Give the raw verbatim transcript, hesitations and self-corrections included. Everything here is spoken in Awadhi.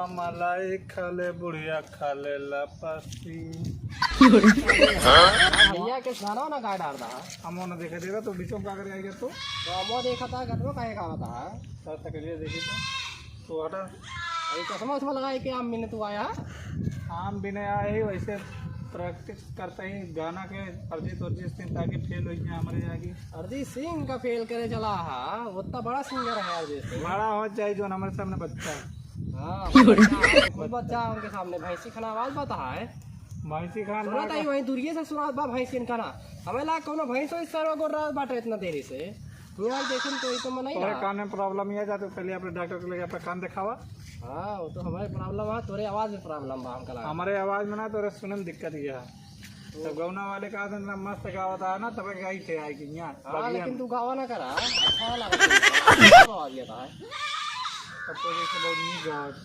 मलाई खा ले बुढ़िया, खा ले लपसी। भैया के गाना ना गा डार रहा। हम ना देखे देगा तो बीचों का कर आएगा तो। तो हम देखा था, गटरो काहे गावा था? सर तकलिए देखी तो। तो हटा। अरे चश्मा उश्मा लगाए के आम बिने तू आया? आम बिने आए ही, वैसे प्रैक्टिस करते ही गाना के अरिजीत, अरिजीत सिंह ताकि फेल हो जाए हमारे आगे। अरिजीत सिंह का फेल करे चला हा, उतना बड़ा सिंगर है अरिजीत सिंह। बड़ा हो चाहे जो हमारे सामने बच्चा है। हाँ, बच्चा है, खुद बच्चा है उनके सामने, भैंसी खाना आवाज बता है। भैंसी खाना सुना ताई वहीं दूरिये से सुना बा भैंसियन का ना। हमें ला कोनो भैंसो इस सरवा गोड़ रहा बाटे इतना देरी से। यार देखिन तो ये तो मन नहीं तोरे रहा। कान में प्रॉब्लम ही है, जा तो पहले अपने डॉक्टर को लेके अपना कान दिखावा। हाँ, वो तो हमारे प्रॉब्लम है, तोरे आवाज में प्रॉब्लम बा हमका लगा। हमारे आवाज में ना, तोरे सुने में दिक्कत ही है। तो गौना वाले का दिन ना मस्त गावत है ना, तब गाई थे आए कि यहाँ हाँ, बगिया लेकिन में। तू गावा ना करा, अच्छा लगा। आवाज ये था। तब तो जैसे बहुत नीक गावत।